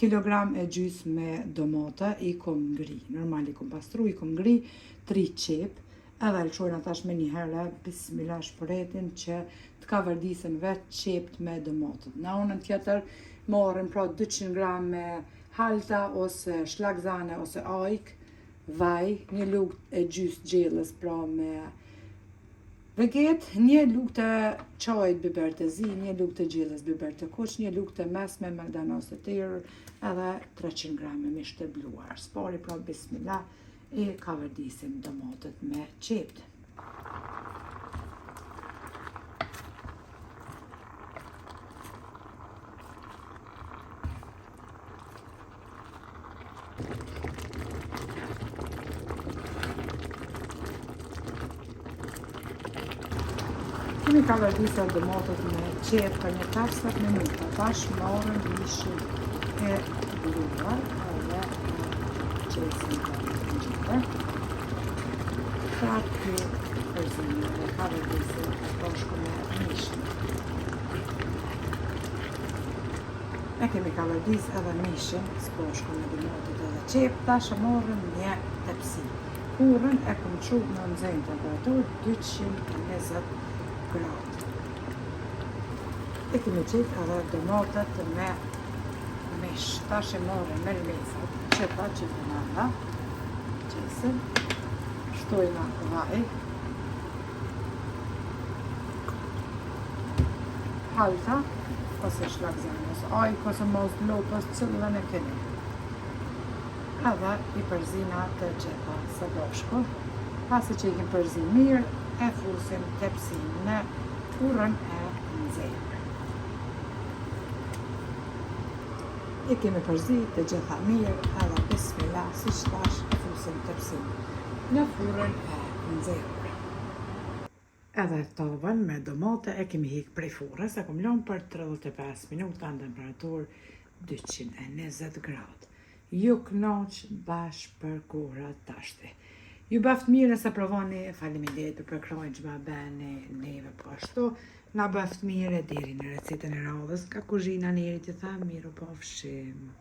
Kilogram e gjysë me domate i kom ngri, normal i kom pastru, i kom ngri, tri qep, edhe e lëshojna tash me njëherë, bismillah shporetin që të kavërdisen vetë qept me domatët. Në anën tjetër marrim pra 200 gram me halta ose shlagzane ose ajk, vaj, një lugë e gjysë gjellës pra me veget, një lugë të çajit biber të zi, një lugë të gjellës biber të kuq, një lugë të mesme majdanoz të terur, edhe 300 gram me mish të bluar. Spari pra bismillah i kavërdisim domatet me qept. Kemi kavërdisur domatet me qepë për një 15 minuta. Tash marrim mishin e bluar edhe qesim për në gjithë. Prapë i përzijmë dhe kavërdisim bashkë me mishin. E kemi kavërdis edhe mishin, së bashku me domatet edhe qepë, tash e marrim një tepsi. Furrën e kom çu në nxehtë temperaturë 220 gradë. E kemi qitë edhe domatet me mish. Tash e marrim mermezat, qepa që i përmenda, qesim, shtojna vaj, Halta, ose shlagzan, ose ajkë, ose mollë të lopës, cilën e keni. Edhe i përzina të gjitha së bashku. Pasi që i kemi përzi mirë, e fusim tepsin në furrën e nxehur. I kemi përzi të gjitha mirë, edhe bismillah, siç thash, e fusim tepsin në furrën e nxehur. Edhe tavën me domate e kemi hek prej furrës, e kom lënë për 35 minuta në temperaturë 220 gradë. Ju knaq bash për kohrat tashti. Ju bëft mirë nëse provoni, faleminderit për përkrahjen që ma bëni neve po ashtu. Na bëft mirë e deri në recetën e radhës nga kuzhina Nerit ju them mirupafshim.